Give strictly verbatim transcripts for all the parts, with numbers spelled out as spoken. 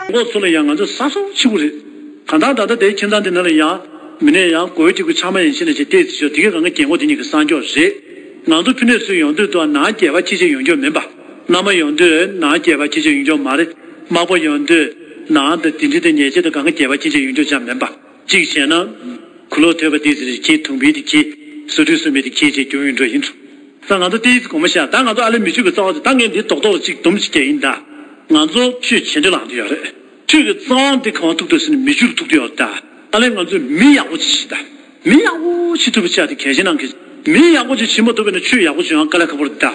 རྒན་གོག་ཚོ་ལ་ཡང་ང་ཚོ་གཟབ་གཟབ་བྱེད་དགོས་རེད། གང་ལྟར་ད་ལྟ་དེའི་ཁྱིམ་ཚང་དེ་ནང་ལ་ཡང་མི་ནས་ཡང་གོ་བའི་སྐྱེ་དགུ་ཆགས་མ་ཡིན་ཕྱིན་ནས་ཅིག་བལྟས་ཚེ་ཤོག་དེ་གའི་གང་ག་རྒན་གོག་དེ་གཉིས་ཀྱི་གསང་སྐྱོགས་རེད། ང་ཚོ་ཕུ་ནས་ཚུར་ཡོང་དུས་དུ་ནང་རྒྱལ་བ་ཁྱི་ཆེ་ཡོང་རྒྱུ་མིན་པ། མནའ་མ་ཡོང་དུས་ནང་རྒྱལ་བ་ཁྱི་ཆེ་ཡོང་རྒྱུ་མ་རེད། མག་པ་ཡོང་དུས་ནང་དུ་དེ་འདྲི་དེ་ཉེས་ཆད་དུ་གང་ག་རྒྱལ་བ་ཁྱི་ཆེ་ཡོང་རྒྱུ་ཅང་མིན་པ། གཅིག་བྱས་ན། གུ་ལོག་ཐོས་པ་དེ་ཟེར་གྱིས་དུང་བི་དེ་གྱིས་སོ་དུས་སོ་མི་དེ་གྱིས་ཅེས་རྒྱུ་ཡིན་འགྲོ་ཡིན་འགྲོ། ད་ང་ཚོ་ཏིས་གོ་མ་ཤ་ད་ང་ཚོ་ཨ་ལེ་མི་ཆོས་ཀྱི་རྩ་བ་དེ་ད་ངས་འདི་རྡོག་རྡོག་ལ་གཅིག་སྡོམ་གཅིག་རྒྱག་ཡིན་ད། ང་ཚོ་ཆོས་བྱེད་འདོད་ལངས་དུ་ཡོད་རེད། ཆོས་ཀྱི་རྩ་བ་འདི་གང་ཐུག་འདོད་ཟེར་ནས་མི་ཆོས་ལ་ཐུག་དུ་ཡོད་ད། ཨ་ལེ་ང་ཚོས་མི་ཡག་པོ་ཅིག་བྱེད་ད། མི་ཡག་པོ་བྱེད་ཐུབ་པ་ཆགས་དེ་གལ་ཆེན་གནང་གི། མི་ཡག་པོ་ཅིག་བྱེད་མ་ཐུབ་པ་ན་ཆོས་ཡག་པོ་བྱེད་ཡང་དཀའ་ལས་ཁག་པོ་རེད་ད།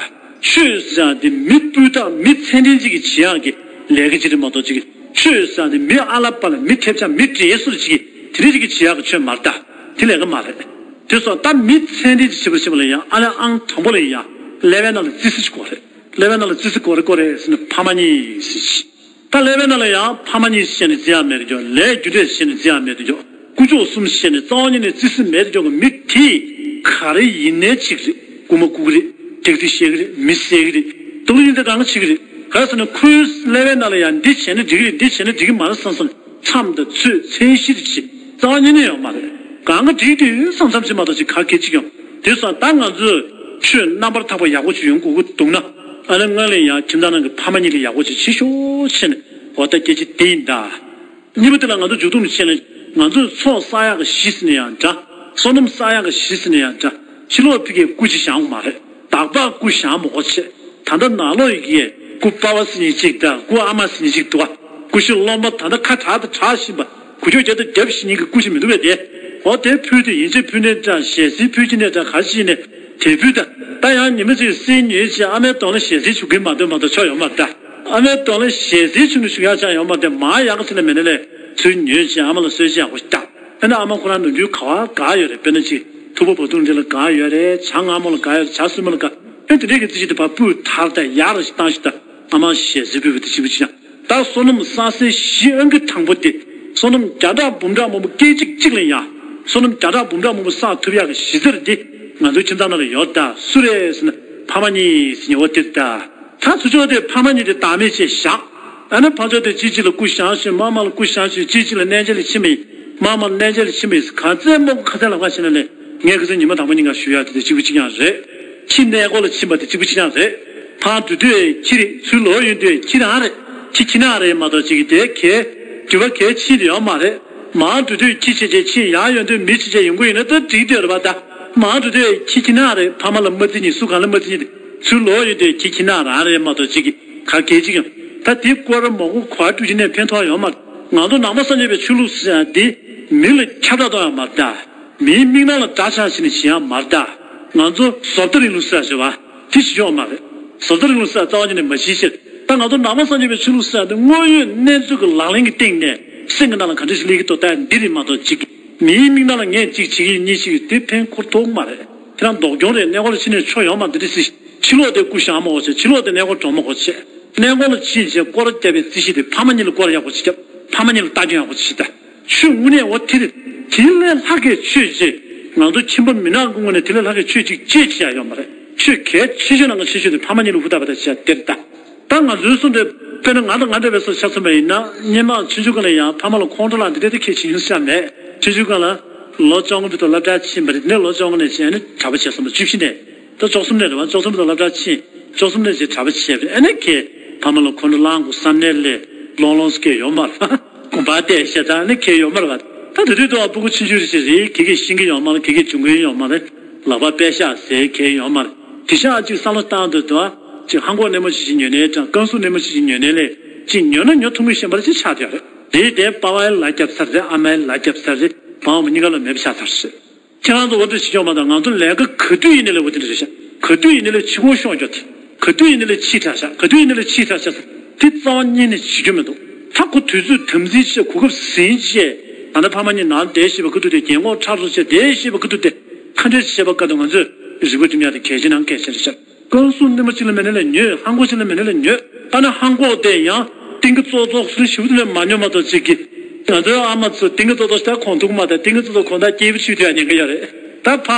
ཆོས་ཟེར་ཡག་དེ་མི་སྤུས་དག་མི་ཚད་ལྡན་ཅིག་གིས་བྱེད་ཡག་གི་ལས་ཀ་ཅིག་རེད་མ་གཏོགས་ཅིག་ཆོས་ཟེར་ཡག་དེ་མི་ཨ་ལ་པ་ལ་མི་ཐེབས་ཆག་མི་འདྲེས་སོར་ཅིག་གིས་དེ་འདྲ་ཅིག་གིས་བྱེད་ཡག་གི་ཆོས་མ་རེད་ད། དེ་ལས་ཀ་མ་རེད། དེ་སོགས་ད་མི་ཚད་ལྡན་ཅིག་བྱེད་པར་བྱེད་པ་ལ་ཡང་ཨ་ལས་ཨང་དང་པོ་ལ་ཡང་ཀླད་པའི་ནང་ལ་རྩིས་སྲིད་ཅིག་དགོས་རེད། ཀླད་པའི་ནང་ལ་རྩིས་སྲིད་དགོས་རེད་དགོས་རེད་ཟེར་ན་ཕ་མ་གཉིས་ཟེར་ཅིག་ད་ཀླད་པའི་ནང་ལ་ཡང་ཕ་མ་གཉིས་བཤད་ནས་བརྩི་ཡག་མེད་དུ་འཇོག་ལས་རྒྱུ་འབྲས་བཤད་ནས་བརྩི་ཡག་མེད་དུ་འཇོག་དཀོན་མཆོག་གསུམ་བཤད་ནས་རྩ་བ་ཉིད་ནས་བརྩི་སྲིད་མེད་དུ་འཇོག་གི་མི་དེས་ག་རེ་ཡིན་ནའི་ཅིག་རེད། རྐུ་མ་རྐུ་གི་རེད། སྒྲིག་སྟེ་བཤད་གི་རེད། མི་བསད་གི་རེད། སྡུག་ལུག་ཡིན་ད་གང་ག་བྱེད་གི་རེད། ག་རེ་ཟེར་ན་ཁོའི་ཀླད་པའི་ནང་ལ་ཡང་འདི་བྱས་ན་འགྲིག་གི་རེད། འདི་བྱས་ན་འགྲིག་གི་མ་རེད་བསམ་བསམ་མཚམས་དང་ཚོད་ཚད་གཞིར་བྱེད་རྩ་བ་ཉིད་ནས་ཡོད་མ་རེད། གང་ག་འགྲིག་དུས་བསམ་བསམ་བྱེད་མ་གཏོགས་ཅིག་ག་གེ་ཅིག་ཡང་། དེ་སོང་ད་ང་ཚོས་ཆོས་རྣམ་པར་དག་པ་ཡག་པོ་ཅིག་ཡོང་དགོས་ཀྱི་འདུག་ན། ཨ་ནི་སྔོན་ལ་ཡང་ཁྱིམ་ཚང་ནང་གི་ཕ་མ་གཉིས་ལ་ཡག་པོ་ཅིག་བྱེད་ཤོག་བྱས་ནས་འོ་ད་སྐད་ཆ་དེ་ཡིན་ད། གཉིས་པ་དེ་ལ་ང་ཚོ་མཇུག་སྡོམ་བྱས་ན་ང་ཚོས་ཚོགས་བསགས་ཡག་གི་གཞི་ཟེར་ན་ཡང་འདྲ། བསོད་ནམས་བསགས་ཡག་གི་གཞི་ཟེར་ན་ཡང་འདྲ། ཕྱི་ལོགས་ཕ་གིའི་སྐུ་ཅིག་བཞེངས་དགོས་མ་རེད། བདག་པ་སྐུ་བཞེངས་མ་དགོས་བྱས། ད་ལྟ་ནང་ལོགས་ཡི་གེ་སྐུ་པ་ཕ་ཟེར་མཁན་ཅིག་དང་སྐུ་ཨ་མ་ཟེར་མཁན་ཅིག་འདུག་ག་སྐུ་ཞབས་སློབ་མ་ད་ལྟ་ཁ་གྲག་དང་གྲག་བཞིན་པ་གུ་ཅོ་རྒྱབ་དང་རྒྱབ་བཞིན་མཁན་གྱི་སྐུ་ཞིག་མི་འདུག་པས་དེ། འོ་དེ་ཕུལ་དུས་ཡིན་གཅིག་ཕུལ་ནས་འདྲ་ཞལ་གསེར་ཕུལ་གྱི་ནས་འདྲ་ག་རེ་བྱས་ནས་དེ་ཕུལ་ད། ད་ཡང་ཉི་མ་གཅིག་གསེར་ཉོས་བྱས་ཨ་མའི་གདོང་ལ་ཞལ་གསེར་བྱུག་གིན་མ་འདོན་མ་གཏོགས་ཆོ་ཡོད་མ་རེད་ད། ཨ་མའི་གདོང་ལ་ཞལ་གསེར་བྱུག་ནས་བཞུགས་ཡག་ཅང་ཡོད་མ་རེད་དེ། མར་ཡག་ག་ཚིག་ལ་མེད་ན་ལས་ཚུར་ཉོས་བྱས་ཨ་མ་ལ་གསོལ་ཇ་ཡག་པོ་ཞིག་བཏབ། ཨ་ནི་ཨ་མ་ཁོ་རང་ནམ་རྒྱུན་ག་བ་དགའ་ཡོད་རེད། དཔེར་ན་ཅིག་ཐུག་པ་བ་དུང་འདྲ་ལ་དགའ་ཡོད་རེད། ཇ་མངར་མོ་ལ་དགའ་ཡོད་རེད། ཇ་སྲུབས་མ་ལ་དགའ། ཨེ་དེ་འདྲས་ཀྱི་རྩི་ཤིང་དེ་ཕར་སྤུས་དག་དང་ཡག་ར་ཞིག་བཏང་ཞིག་དང་ཨ་མ་ཞལ་གསེར་ཕུལ་བ་དེ་གཅིག་པུ་ཅི་ཡང་། ད་བསོད་ནམས་བསགས་སའི་གཞི་ཨང་ཀི་དང་པོ་དེ་བསོད་ནམས་བརྒྱ་ཕྲག་འབུམ་ཕྲག་མང་པོ་སྐད་ཅིག་གཅིག་ལ་ཡང་བསོད་ནམས་བརྒྱ་ཕྲག་འབུམ་ཕྲག་མང་པོ་བསགས་ཐུབ་ཡག་གི་གཞི་རྩ་དེ་ང་ཚོའི་ཁྱིམ་ཚང་ནང་ལ་ཡོད་ད། སུ་རེད་ཟེར་ན་ཕ་མ་གཉིས་ཟེར་ཉེ་བོ་དེ་རེད་ད། ད་ཚུར་ཕྱོགས་དེ་ཕ་མ་གཉིས་དེ་བདག་མེད་བྱས་བཞག་ཨ་ནི་ཕར་ཕྱོགས་དེ་གཅིག་གཅིག་ལ་སྐུ་བཞེངས་ཞིང་མ་མ་ལ་སྐུ་བཞེངས་ཞིང་གཅིག་གཅིག་ལ་གནས་མཇལ་ལ་ཕྱིན་པ་ཡིན། མ་མ་ལ་གནས་མཇལ་ལ་ཕྱིན་པ་ཡིན། ག་ཚད་མང་པོ་ཁ་ཚད་ལ་ཁ་ཕྱིན་ན་ལས་ངས་ཁ་ཚད་ཉི་མ་དང་པོ་ཉིན་གང་ཞུ་ཡག་དེ་དེ་གཅིག་པུ་གཅིག་རྐྱང་རེད། ཁྱི་གནས་སྐོར་ལ་ཕྱིན་པ་དེ་གཅིག་པུ་གཅིག་རྐྱང་རེད། ཕར་འགྲོ་དུས་ཁྱི་རེད། ཚུར་ལོག་ཡོང་དུས་ཁྱི་རང་རེད། ཁྱི་ཁྱི་ནག་རེད་མ་གཏོགས་གཅིག་གི་དེ་གས་རྒྱུ་བ་གས་ཕྱིན་དེ་ཡོད་མ་རེད། མར་འགྲོ་དུས་ཁྱི་བྱས་བྱས་ཕྱིན། ཡར་ཡོང་དུས་མི་བྱས་བྱས་ཡོང་གི་ཡིན་ན་ད་འགྲིག་དེ་རེད་པ། ད་མར་འགྲོ་དུས་ཁྱི་ཁྱི་ནག་རེད། ཕ་མ་ལ་མ་བརྩི་ཉིན་སུ་གང་ལ་མ་བརྩི་ཉིན་དེ་ཚུར་ལོག་ཡོང་དུས་ཁྱི་ཁྱི་ནག་རང་རེད་མ་གཏོགས་གཅིག་གི་ག་གས་གཅིག་ཡང་། ད་དེ་སྐོར་མང་པོ་གོ་བ་སྤྲོད་ཀྱི་ནས་ཕན་ཐོགས་ཡོད་མ་རེད། ང་ཚོ་ནང་པ་སངས་རྒྱས་པའི་ཆོས་ལུགས་ཟེར་ཡག་འདི་མི་ལ་ཁྱབ་བསྒྲགས་གཏོང་ཡག་མ་རེད་ད། མིའི་མིག་ནང་ལ་འདྲ་ཆགས་བྱས་ནས་བྱེད་ཡག་མ་རེད་ད། ང་ཚོ་བཟོ་ལྟ་རིང་ལུགས་ཟེར་ཡག་བྱེད་པ་དེ་བྱེད་ཆོག་མ་རེད། བཟོ་ལྟ་རིང་ལུགས་ཟེར་ཡག་རྩ་བ་ཉིད་ནས་མ་བྱེད་ཕྱིར། ད་ང་ཚོ་ནང་པ་སངས་རྒྱས་པའི་ཆོས་ལུགས་ཟེར་ཡག་དེ་དངོས་ཡོད་གནས་ཚུལ་གྱི་ལག་ལེན་གྱི་སྟེང་ནས་སེམས་ཀྱི་ནང་ལ་ག་འདྲ་ཞིག་སླེབས་ཀྱི་འདུག་ད་འདི་རེད་མ་གཏོགས་ཅིག་མིའི་མིག་ནང་ལ་ངས་ཅིག་བྱེད་ཀྱི་ཡིན་གཉིས་བྱེད་ཀྱི་ཡིན་དེ་ཕན་ཁོར་ཐོགས་མ་རེད། ཁྱེད་རང་ལྡོག་གྱོང་རེད། གནས་སྐོར་ལ་ཕྱིན་ནས་ཆོ་ཡོད་མ་རེད། འདི་འདྲ་སྲིད། ཕྱི་ལོགས་དེ་སྐུ་བཞེངས་མ་དགོས་བྱས། ཕྱི་ལོགས་དེ་གནས་སྐོར་འགྲོ་མ་དགོས་བྱས། གནས་སྐོར་ལ་ཕྱིན་བྱས་སྐོར་བརྒྱབ་པའི་རྩིས་གཞི་དེ་ཕ་མ་གཉིས་ལ་སྐོར་ཡག་པོ་ཅིག་བརྒྱབ། ཕ་མ་གཉིས་ལ་ལྟ་སྐྱོང་ཡག་པོ་ཅིག་བྱེད་ད། ཆོས་དངོས་གནས་འོ་དེ་རེད། དེ་ལས་ལྷག་གི་ཆོས་ཅིག་ང་ཚོ་ཁྱིམ་པ་མི་ནག་གི་ངོས་ནས་དེ་ལས་ལྷག་གི་ཆོས་ཅིག་ཅེས་བྱེད་ཡག་ཡོད་མ་རེད། ཆོས་གལ་ཆེ་ཤོས་ནང་གི་ཆེ་ཤོས་དེ་ཕ་མ་གཉིས་ལ་ཧུར་ཐག་པ་ད་བྱེད་ཡག་དེ་རེད་ད། ད་ང་ཚོའི་གསུང་དེ་དཔེར་ན་ང་དང་ང་འདྲ་བའི་སོ་ཆ་མཚོན་པ་ཡིན་ན་སྔོན་མ་ཆུང་ཆུང་སྒང་ལ་ཡང་ཕ་མ་ལ་ཁོང་ཁྲོ་ལངས་དེ་འདྲ་དེ་གལ་ཆེན་ཤ་མེད། ཆུང་ཆུང་སྒང་ལ་ལོ་བཅོ་ལྔ་བར་དུ་སློབ་གྲྭར་ཕྱིན་པ་རེད། ནས་ལོ་བཅོ་ལྔ་ནས་བྱས་ནས་གྲྭ་པ་བྱས་སོང་བ་བཅུ་བཞི་ནས། ད་བཅུ་གསུམ་ནས་རེད་བ། བཅུ་གསུམ་དུ་སློབ་གྲྭར་ཕྱིན། བཅུ་གསུམ་ནས་ཅིག་གྲྭ་པ་བྱས་པས་ཨ་ནི་ཁྱེད་ཕ་མ་ལ་ཁོང་ཁྲོ་ལངས་དགོས་བསམ་ནས་ལས་ལོང་ལོང་སྐད་ཡོད་མ་རེད་བ། དགོན་པར་བལྟས་བཤད་ད་ཨ་ནི་ཁྱེད་ཡོད་མ་རེད་བ། ད་དེ་དུས་དུ་བ་སྤུ་གུ་ཆུང་ཆུང་རེ་ཞིག་རེད། ཁྱེད་ཀྱིས་ཤེས་ཀྱི་ཡོད་མ་རེད། ཁྱེད་ཀྱིས་འབྱུང་གི་ཡོད་མ་རེད། ལག་པ་པད་ཤག་ཟེར་ཁྱེད་ཡོད་མ་རེད། དེ་ཤག་ཅིག་བསམ་བློ་བཏང་དུས་དུ་བ་ཅིག་ཧང་གོག་སྣེ་མོ་ཅིག་ཅིག་ཉོས་ནས་དང་ཀན་སུའུ་སྣེ་མོ་ཅིག་ཅིག་ཉོས་ནས་ལས་ཅིག་ཉོས་ན་ཉོ་ཐུབ་མི་ཤེས་པ་ཅིག་ཆགས་བསྡད་རེད། དེ་དེ་པ་ཕའི་ལ་རྒྱབ་ཚར་རེད། ཨ་མའི་ལ་རྒྱབ་ཚར་རེད། བང་བ་གཉིས་ཀ་ལ་མེད་པ་ཆགས་ཚར་རེད། ཁྱེད་རང་ཚོ་འོ་དེ་བྱེད་ཆོག་མ་དང་ང་ཚོ་ལས་ཀ་ག་དུས་ཡིན་ནའི་ལས་འོ་དེ་འདྲ་རེད་ཤག་ག་དུས་ཡིན་ནའི་ལས་ཕྱི་སྒོ་ཤོག་འཇོག་དེ། ག་དུས་ཡིན་ནའི་ལས་ཕྱི་དྲགས་ཤག་ག་དུས་ཡིན་ནའི་ལས་ཕྱི་དྲགས་ཤག་དེ་རྩ་བ་ཉིད་ནས་བྱེད་རྒྱུ་མི་འདུག་ད་ཁོ་དུས་ཚོད་དམ་འཛིན་བྱས་གོ་སྐབས་ཟིན་བྱས་ད་ལྟ་ཕ་མ་གཉིས་ནང་བསྡད་ཤེས་པ་ག་དུས་དེ་རྒན་གོག་ཁྲག་རུ་བྱས་བསྡད་ཤེས་པ་ག་དུས་དེ་ཁ་འབྲལ་བྱས་པ་ག་དུས་ང་ཚོས་རིག་པ་སྒྲིམ་ཡག་དེ་གལ་ཆེ་ནང་གལ་ཆེ་རེད་ཤག་ཀན་སུའུ་སྣེ་མོ་གཅིག་ལ་མེད་ན་ལས་ཉོས། ཧང་གོག་གཅིག་ལ་མེད་ན་ལས་ཉོས། ད་ནི་ཧང་གོག་དེ་ཡང་ཏིང་གི་ཙོག་ཙོག་སུ་ཞིབ་ཏུ་ལས་མ་ཉོ་མ་གཏོགས་ཅིག་གི། ང་ཚོའི་ཨ་མ་ཚོ་ཏིང་གི་ཙོག་ཙོག་ཞིག་ད་ཁོང་ཐུག་མ་ད་ཏིང་གི་ཙོག་ཙོག་ཁོང་ད་སྐྱེས་བུ་ཆུ་དུ་ཡང་ཉན་གི་ཡོད་རེད། ད་ཕ་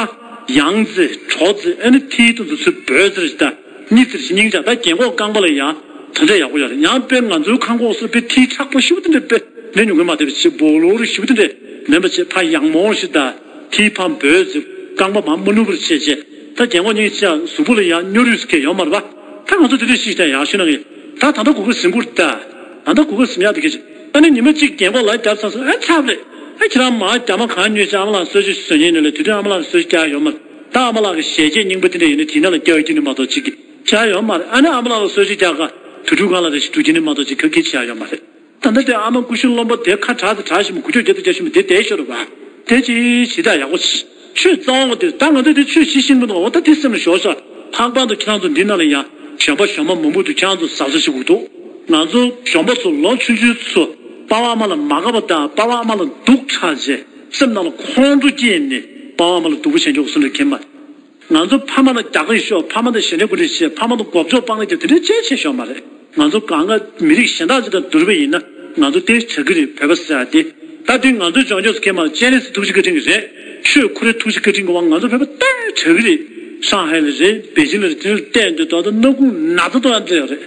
ཡང་ཙི་གྲོགས་ཙི་ཨ་ནི་ཐིའི་ཏུ་ཚུ་ཚུར་བོད་ཙི་རེད་ད། གཉིས་ཙི་རེད་སྙིང་རྗེ་ད་རྒན་གོག་རྐང་པ་ལ་ཡང་། དེ་འདྲ་ཡག་པོ་ཡོད་རེད། ཡང་དཔེ་ང་ཚོའི་ཁང་ཁོངས་སུ་དཔེ་ཐིག་མཁྲེགས་པོ་ཞེ་པོ་དེ་འདྲ་དཔེ་ལེན་མྱོང་གི་མ་རེད། དཔེ་ཆེ་སྦོ་ལོག་རེ་ཞེ་པོ་དེ་འདྲ་མིན་པ་བྱས། ཕར་ཡང་མོ་ཞིག་དང་། ཐིག་ཕར་འབོལ་ཟེར། རྐང་པ་མར་མ་ནུབ་པར་བྱས་བྱས། ད་རྒན་གོག་གཉིས་ཆ་གཟུགས་པོ་ལ་ཡང་སྨྱོ་རུས་སུ་གས་ཡོད་མ་རེད་པ། ད་ང་ཚོ་དེ་འདྲ་ཞིག་དང་ཡག་ཤོས་ན་ངས་ད་ད་ལྟ་གོ་སྐབས་ཟིན་དགོས་རེད་ད། ད་ལྟ་གོ་སྐབས་ཟིན་ཡག་དེ་གལ་ཆེ། ཨ་ནི་ཉི་མ་གཅིག་རྒན་གོག་ལ་རྒྱབ་ཚར་སོང་། ཨ་ཆགས་པ་རེད། ཨ་ཁྱེད་རང་མར་རྒྱ་མ་གང་ཉོས་ཀྱང་ཨ་མ་ལགས་གསོལ་ཇ་ཞིག་བཟོ་མཁན་ནི་ལས། དུས་དེ་ཨ་མ་ལགས་ལ་གསོལ་ཇ་རྒྱག་ཡོད་མ་རེད། ད་ཨ་མ་ལགས་ཀྱི་ཞལ་བརྒྱད་རྙིང་པ་དེ་འདྲ་ཡིན་ན་དེའི་ནང་ལ་རྒྱག་ཡོད་ཀྱི་ནི་མ་གཏོགས་ཅིག་གི་བྱ་ཡོད་མ་རེད། ཨ་ནི་ཨ་མ་ལགས་ལ་གསོལ་ཇ་རྒྱག་ག་དུས་དྲུག་སྒང་ལ་རེ་ཞིག་འགྲོ་གི་ནི་མ་གཏོགས་ཅིག་ག་གི་བྱ་ཡོད་མ་རེད། ད་ལྟ་དེ་ཨ་མ་སྐུ་གཞོན་སློབ་མ་དེ་ཁ་གྲག་དང་གྲག་བཞིན་པ་དགུ་བཅུ་བརྒྱ་དང་བརྒྱ་བཞིན་པ་དེ་བསྡད་ཤོར་བ། དེ་ཅི་ཞེ་དྲག་ཡག་པོ་ཆེ། ཆོས་རྩ་བ་དེ་ད་ང་ཚོ་དེ་ཆོས་ཤེས་ཤེས་མི་འདུག་འོ་ད་དེ་སེམས་ལ་ཞོག་ཤག་ལྷག་པར་དུ་ཁྱེད་རང་ཚོ་འདི་ནང་ལ་ཡང་གཞོན་པ་གཞོན་མ་མང་པོ་འདུག་ཁྱེད་རང་ཚོ་གཟབ་གཟབ་བྱེད་དགོས་འདུག་ང་ཚོ་གཞོན་པ་ཚོ་ལོ་ཆུང་ཆུང་ཚོ་པ་ཕ་ཨ་མ་ལ་མ་དགའ་བ་དང་། པ་ཕ་ཨ་མ་ལ་སྡུག་དྲགས་བྱས། སེམས་ནང་ལ་ཁོང་ཁྲོ་སྐྱེས་ནས་པ་ཕ་ཨ་མ་ལ་སྡུག་པོ་བྱེད་འཇོག་སུ་འདྲ་མཁྱེན་མ། ང་ཚོ་ཕ་མ་ལ་རྒྱག་གི་ཤོག་ཕ་མ་དང་ཞེ་འགྲས་གོ་སྒྲིག་བྱེད། ཕ་མ་དང་མགོ་བཅོམ་སྤང་ནས་ཀྱང་དེ་འདྲའི་ཅེས་བྱེད་ཤོག་མ་རེད། ང་ཚོ་གང་ག་མི་རིགས་གཞན་དག་ཅིག་དང་བསྡུར་བ་ཡིན་ན་ང་ཚོ་ཏོག་ཙམ་དྲག་གི་རེད། བོད་པ་ཟེར་ཡ་དེ། ད་དེ་ང་ཚོ་ལྗོངས་ཕྱོགས་སུ་ཁེལ་མ་རེད། སྤྱན་རས་གཟིགས་ཐུགས་རྗེ་བཀའ་དྲིན་གྱིས་རེད། ཆོས་ཁོ་རའི་ཐུགས་རྗེ་བཀའ་དྲིན་གྱིས་ང་ཚོ་བོད་པ་ཏོག་ཙམ་དྲག་གི་རེད། ཧྲང་ཧའེ་ལ་རེད། པེ་ཅིན་ལ་རེད། དེ་ལ་བལྟས་འདུག་ད་ལྟ་སྣ་ཁུང་ན་ཚ་ཏོག་ཙམ་སླེབས་ཡོད་རེད།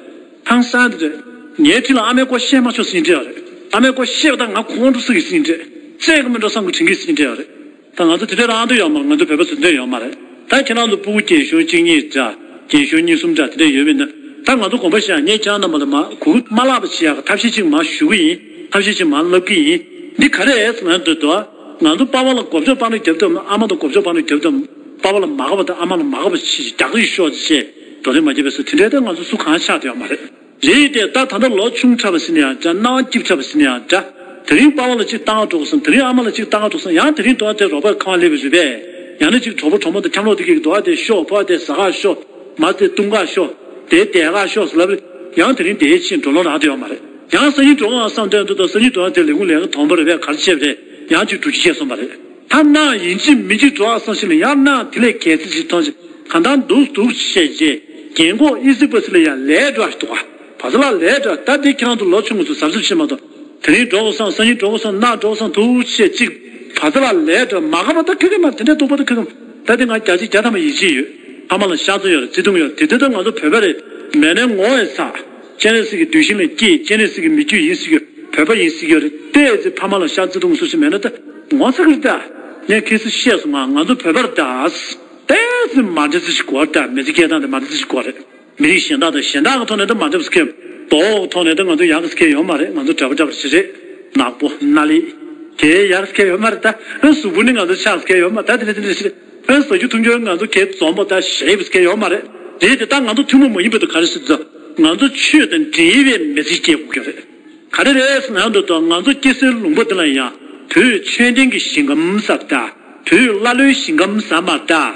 ཧང་སང་དེ་རེད། ངའི་འཁྲིས་ལ་ཨ་མའི་སྐོར་བཤད་མ་ཆོག་ཟེར་མཁན་ཡོད་རེད། ཨ་མའི་སྐོར་བཤད་པ་དང་ང་ཁོང་ཁྲོ་ཟ་གི་ཟེར་མཁན་རེད། བཙལ་གི་མི་འགྲོ་བསམ་གི་དྲན་གི་ཟེར་མཁན་ཡོད་རེད། ད་ང་ཚོ་དེ་འདྲའི་རང་འདོད་ཡོད་མ་རེད། ང་ཚོ་བོད་པ་ཚོ་འདོད་ཡོད་མ་རེད། ད་ཁྱེད་རང་ཚོ་སྤུ་གུ་རྒན་གཞོན་གཅིག་གཉིས་འདྲ། རྒན་གཞོན་གཉིས་གསུམ་འདྲ་དེ་འདྲ་ཡོད་མིན་ན། ད་ང་ཚོ་དགོངས་པ་བཞག་ངས་ཁྱེད་རང་རྣམ་པ་ལ་མ་གུ་གུ་མ་བརླག་པ་བྱེད་ཡག་གི་ཐབས་ཤེས་གཅིག་མར་ཞུ་གི་ཡིན། ཐབས་ཤེས་གཅིག་མར་ལབ་གི་ཡིན། འདི་ག་རེ་རེད་ཟེར་ན་འདོད་དོ། ང་ཚོ་པ་ཕ་ལ་མགོ་བཅོམ་སྤང་ནས་རྒྱབ་ཐབས། ཨ་མ་དང་མགོ་བཅོམ་སྤང་ནས་རྒྱབ་ཐབས། པ་ཕ་ལ་མ་དགའ་བ་དང་ཨ་མ་ལ་མ་དགའ་བ་བྱེད་རྒྱག་གི་ཤོག་ཅེས་བགྲོ་གླེང་མ་བྱས་པའི་སུ་དེ་འདྲའི་ད་ང་ཚོ་སུ་གང་ཆགས་བསྡད་ཡོད་མ་རེད། རེད་དེ། ད་ད་ལྟ་ལོ་ཆུང་དྲགས་པ་ཟེར་ན་ཡང་འདྲ། སྣང་བ་སྐྱིད་དྲགས་པ་ཟེར་ན་ཡང་འདྲ། དེ་རིང་པ་ཕ་ལ་གཅིག་བཏང་ག་འགྲོ་སོང་། དེ་རིང་ཨ་མ་ལ་གཅིག་བཏང་ག་འགྲོ་སོང་། ཡང་དེ་རིང་དོ་དེ་རོགས་པ་ཁང་སླེབས་པ་རེད་པས། ཡང་ན་གཅིག་གྲོགས་པོ་གྲོགས་མོ་དང་འཁྱམ་ལོག་དེ་གིས་དོ་དེ་ཤོག་ཕོ་དེ་ཟ་ག་ཤོག་མ་དེ་བཏུང་ག་ཤོག་དེ་བསྡད་ག་ཤོག་ཟེར་ལབ་རེད། ཡང་དེ་རིང་དེའི་ཕྱིན་འགྲོ་ལོང་རག་དེ་ཡོད་མ་རེད། ཡང་སང་ཉིན་འགྲོ་ག་བསམ་དོན་དུ་དང་སང་ཉིན་དོ་དེ་ལས་ཁུངས་ལས་ཀ་དོན་པ་རེད་པས། ག་རེ་བྱས་པ་རེད། ཡང་གཅིག་འགྲོ་རྒྱུ་བཤད་སོང་པ་རེད། ད་ནང་ཡིན་གཅིག་མིན་གཅིག་འགྲོ་ཨ་བསམ་ཞིག་ལ་ཡང་ནང་དེ་ལས་གལ་ཆེ་ཞིག་མཐོང་ཞིག་གང་ལྟར་འདུག་འདུག་བཤད་རྗེས་རྒན་གོག་ཨི་ཟི་པ་སི་ལ་ཡང་ལས་འགྲོ་ཞིག་འདུག་ག་བ་ཚ་ལ་ལས་འགྲོ། ད་དེ་ཁྱེད་རང་ཚོ་ལོ་ཆུང་ངུ་ཚོ་གཟབ་གཟབ་བྱེད་མ་གཏོགས། དེ་རིང་འགྲོ་དགོས་བསམ། སང་ཉིན་འགྲོ་དགོས་བསམ། གནངས་འགྲོ་དགོས་བསམ་འདུག་བཤད་ཅིག་བ་ཚ་ལ་ལས་འགྲོ་མ་ག་པ་ད་ཁ་ཁ་མ་དེ་འདྲ་འདུག་པ་ད་ཁ་ཁ་མ། ད་དེ་ང་བརྒྱ་ཆ་བརྒྱ་ཐམ་པ་ཡིད་ཆེས་ཡོད། ཕ་མ་ལ་ཤ་ཚ་ཡོད་རེད། བརྩེ་དུང་ཡོད་རེད། དེ་དེ་ད་ང་ཚོ་བོད་པ་རེད། མེད་ནའི་ངོ་ཡི་ཚ། སྤྱན་རས་གཟིགས་ཀྱི་གདུལ་ཞིང་ལ་སྐྱེས། སྤྱན་རས་གཟིགས་ཀྱི་མི་རྒྱུད་ཡིན་ཟེར་གྱི་ཡོད། བོད་པ་ཡིན་ཟེར་གྱི་ཡོད་རེད། ཏོག་ཙམ་ཕ་མ་ལ་ཤ་བརྩེ་དུང་སུ་ཞིག་མེད་ན་ད་ངོ་ཚ་གི་རེད་ད། ངས་ཁ་སང་བཤད་སོང་ང་། ང་ཚོ་བོད་པ་རེད་ད། ཏོག་ཙམ་མ་འདྲ་ས་ཞིག་དགོས་རེད་ད། མི་ཚེ་སྐྱེལ་སྟངས་དེ་མ་འདྲ་ས་ཞིག་དགོས་རེད། མི་རིགས་གཞན་དག་དང་གཞན་དག་གི་ཐོག་ནས་ད་མ་འདྲ་བ་ཟེར་གྱི་ཡོད། མདོ་དབུས་ཀྱི་ཐོག་ནས་ད་ང་ཚོ་ཡག་གི་ཟེར་གྱི་ཡོད་མ་རེད། ང་ཚོ་འདྲ་པོ་འདྲ་པོ་ཞིག་རེད། ནག་པོ་ནག་ལི། དེ་ཡག་ཟེར་གྱི་ཡོད་མ་རེད་ད། གཟུགས་པོ་ནི་ང་ཚོ་ཆགས་ཟེར་གྱི་ཡོད་མ་རེད་ད། དེ་འདྲ་དེ་འདྲ་ཞིག་རེད། ཨ་ཟ་རྒྱུ་འཐུང་རྒྱུ་ང་ཚོ་གས་འཛོམས་པོ་ད་ཞེ་པོ་གས་ཡོད་མ་རེད། རེད་དེ། ད་ང་ཚོ་ཐུན་མོང་མ་ཡིན་པ་དེ་ག་རེ་ཟེར་ཙང་། ང་ཚོ་ཆོས་དང་འབྲེལ་བའི་མི་ཚེ་སྐྱེལ་དགོས་ཀྱི་རེད། ག་རེ་རེད་ཟེར་ན་འདུག་ད་ང་ཚོ་སྐྱེ་སའི་ལུང་པ་འདི་ལ་ཡང་བོད་ཆོས་ལྡན་གྱི་ཞིང་ཁམས་ཟེར་ད། བོད་ཀླ་ཀློའི་ཞིང་ཁམས་ཟེར་མ་ད།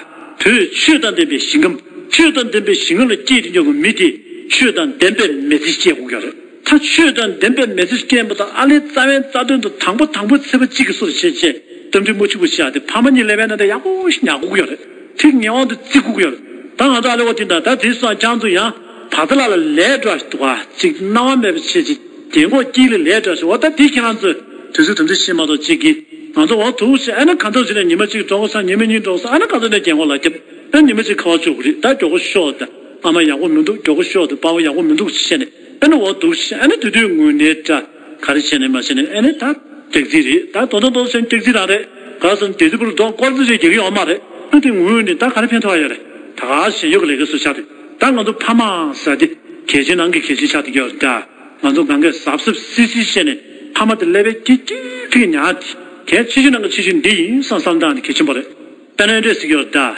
བོད་ཆོས་དང་ལྡན་པའི་ཞིང་ཁམས། ཆོས་དང་ལྡན་པའི་ཞིང་ཁམས་ལ་སྐྱེས་ཏེ་འཇོག་གི་མི་དེ་ཆོས་དང་ལྡན་པའི་མི་ཚེ་སྐྱེལ་དགོས་ཀྱི་རེད། ད་ཆོས་དང་ལྡན་པའི་མི་ཚེ་སྐྱེལ་མ་ཐག་ཨ་ལས་རྩ་བའི་རྩ་དོན་དུ་དང་པོ་དང་པོའི་ཚེ་བ་གཅིག་གི་སོར་ཆེ་ཆེ་རྟ་མགྲིན་མ་ཆུ་བོ་ཆེ་བ་དེ་ཕ་མ་གཉིས་ལས་པའི་ནང་དེ་ཡག་པོ་ཞིག་ཉར་དགོས་ཀྱི་ཡོད་རེད། ཐིག་ངེས་དབང་དུ་བརྩི་དགོས་ཀྱི་ཡོད་རེད། ད་ང་ཚོ་ཨ་ལས་བ་དེ་འདྲ་ད་དེ་སང་ཁྱང་ཚོ་ཡང་བ་ཚ་ལ་ལ་ལས་འགྲོ་ཞིག་འདུག་ག་ཅིག་སྣང་བ་མེད་པ་བྱེད་ཅིག་རྒན་གོག་དཀྱིལ་ལ་ལས་འགྲོ་ཞིག་འོ་ད་དེ་ཁྱེད་རང་ཚོས་དུས་ཚོད་དམ་འཛིན་བྱེད་མ་གཏོགས་གཅིག་གིས་ང་ཚོ་འོ་ཐུག་ཞིག་ཨ་ནི་གང་ཚོད་ཞིག་ནས་ཉི་མ་གཅིག་འགྲོ་དགོས་སང་ཉི་མ་གཉིས་འགྲོ་དགོས་སང་ཨ་ནི་གང་ཚོད་ནས་རྒན་གོག་ལ་རྒྱབ། ཨ་ཉི་མ་གཅིག་ཁ་བ་ལྕོག་གི་རེད། ད་མགྱོགས་པོ་ཤོག་ད། ཨ་མ་ཡག་པོ་མི་འདུག་མགྱོགས་པོ་ཤོག་ད། པ་ཕ་ཡག་པོ་མི་འདུག་བཤད་ནས་ཨ་ནི་འོ་འདུག་ཤི། ཨ་ནི་དུས་དུས་ངུས་ནས་འདྲ་ག་རེ་བྱས་ནས་མ་བྱས་ནས་ཨ་ནི་ད་སྐྱག་རྫི་རེད། ད་དོ་དོ་དོ་བྱས་ནས་སྐྱག་རྫི་རང་རེད། ག་ཟེར་ན་དེ་དུས་པུར་དོ་སྐོར་རྫི་རེད། རྒྱག་གི་ཡོད་མ་རེད། ཨ་དེ་ངུས་ནས་ད་ག་རེ་ཕན་ཐོགས་ཡོད་རེད། ད་ག་ཞེན་ཡོད་ཀྱི་ལས་ཀ་སུ་ཆགས་རེད། ད་ང་ཚོ་ཕ་མ་ཟེར་དེ་གལ་ཆེན་ནང་གི་གལ་ཆེན་ཆགས་བསྡད་ཀྱི་ཡོད་རེད་ད། ང་ཚོ་གང་གས་གཟབ་གཟབ་སིལ་སིལ་བྱས་ནས་ཕ་མ་དེ་ཀླད་པའི་དཀྱིལ་དཀྱིལ་ཁ་ཉར་ཏེ་གལ་ཆེ་ཤོས་ནང་གི་ཆེ་ཤོས་འདི་ཡིན་བསམ་བསམ་བཏང་ནས་གལ་ཆེན་པོ་རེད། དཔེར་ན་འདྲ་ཟེར་གྱི་ཡོད་རེད་ད།